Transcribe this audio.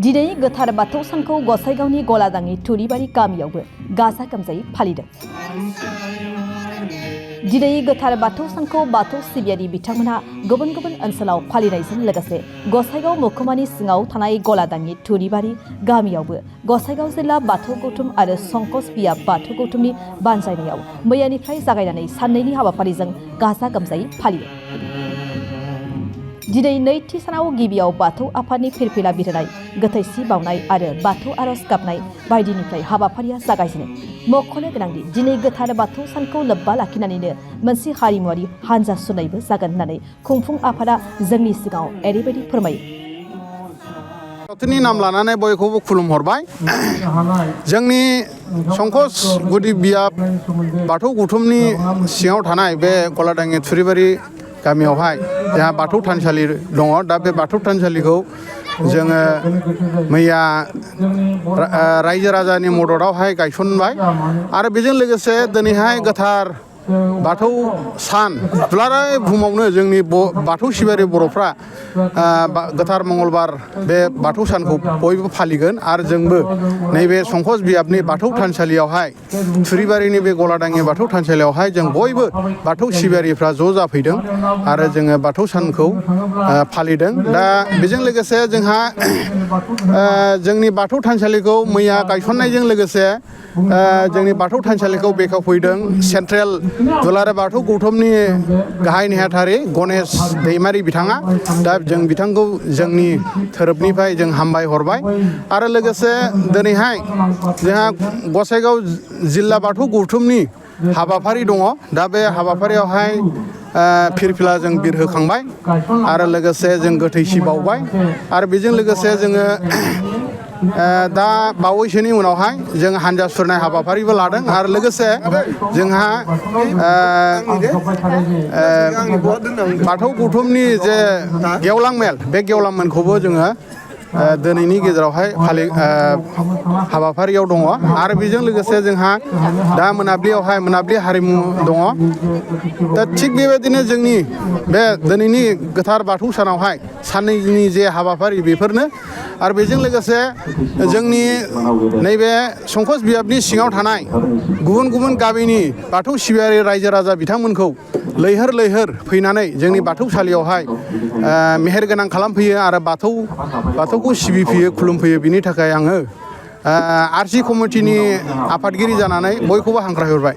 दिनै गोथार बाथौ सानखौ गसाइगावनि गलादांनि थुरिबारि गामियावबो गाजा गोमजायै फालिदों। दिनै गोथार बाथौ सानखौ बाथौ सिबियारि बिथांमोनहा गुबुन गुबुन ओनसोलाव फालिनायजों लोगोसे गसाइगाव महकुमानि सिङाव थानाय गलादांनि थुरिबारि गामियावबो गसाइगाव जिल्ला बाथौ गौथुम आरो संकस बियाब बाथौ गौथुमनि बानजायनायाव मैयानिफ्राय जागायनानै साननैनि हाबाफारिजों गाजा गोमजायै फालियो। दिनै नैथि सानाव गिबियाव बाथौ आफादनि फिरफिला बिरहोनाय, गोथैसि बावनाय आरो बाथौ आरज गाबनाय बायदिनिफ्राय हाबाफारिया जागायजेनो। मख'नो गोनांदि दिनै गोथार बाथौ सानखौ लोब्बा लाखिनानैनो मोनसे हारिमुआरि हान्जा सुरनायबो जागोन होननानै खुंफुं आफादा जोंनि सिगाङाव एरैबायदि फोरमायो। बाथौनि नाम लानानै बयखौबो खुलुमहरबाय। जोंनि संकस गुदि बियाब बाथौ गौथुमनि सिङाव थानाय बे गलादांनि थुरिबारि गामियावहाय जोंहा बाथौ थानसालि दङ। दा बे बाथौ थानसालिखौ जोङो मैया रायजो राजानि मददावहाय गायसनबाय आरो बेजों लोगोसे दिनैहाय गोथार बाथौ सान दुलाराय बुहुमावनो जोंनि बाथौ सिबियारि बर'फ्रा गोथार मंगलबार बे बाथौ सानखौ बयबो फालिगोन आरो जोंबो नैबे संकस बियाबनि बाथौ थानसालियावहाय थुरिबारिनि बे गलादांनि बाथौ थानसालियावहाय जों बयबो बाथौ सिबियारिफ्रा ज' जाफैदों आरो जोङो बाथौ सानखौ फालिदों। दा बेजों लोगोसे जोंहा जोंनि बाथौ थानसालिखौ मैया गायसननायजों लोगोसे जोंनि बाथौ थानसालिखौ बेखेवफैदों सेन्ट्रेल दुलाराय बाथौ गौथुमनि गाहाय नेहाथारि गणेश दैमारि बिथाङा। दा जों बिथांखौ जोंनि थोरोबनिफ्राय जों हामबाय हरबाय आरो लोगोसे दिनैहाय जोंहा गसाइगाव जिल्ला बाथौ गौथुमनि हाबाफारि दङ। दा बे हाबाफारियावहाय फिरफिला जों बिरहोखांबाय आरो लोगोसे जों गोथैसि बावबाय आरो बेजों लोगोसे जोङो दा बावैसोनि उनावहाय जों हान्जा सुरनाय हाबाफारिबो लादों आरो लोगोसे जोंहा बाथौ गौथुमनि जे गेवलां मेल बे गेवलां मेलखौबो जोङो दिनैनि गेजेरावहाय हाबाफारियाव दङ आरो बेजों लोगोसे जोंहा दा मोनाब्लियावहाय मोनाब्लि हारिमु दङ। दा थिग बेबायदिनो जोंनि बे दिनैनि गोथार बाथौ सानावहाय साननैनि जे हाबाफारि बेफोरनो आरो बेजों लोगोसे जोंनि नैबे संकस बियाबनि सिङाव थानाय गुबुन गुबुन गामिनि बाथौ सिबियारि रायजो राजा बिथांमोनखौ लैहोर लैहोर फैनानै जोंनि बाथौसालियावहाय मेहेर गोनां खालामफैयो आरो बाथौखौ सिबिफैयो खुलुमफैयो। बिनि थाखाय आङो आरसि कमिटिनि आफादगिरि जानानै बयखौबो हांख्रायहरबाय।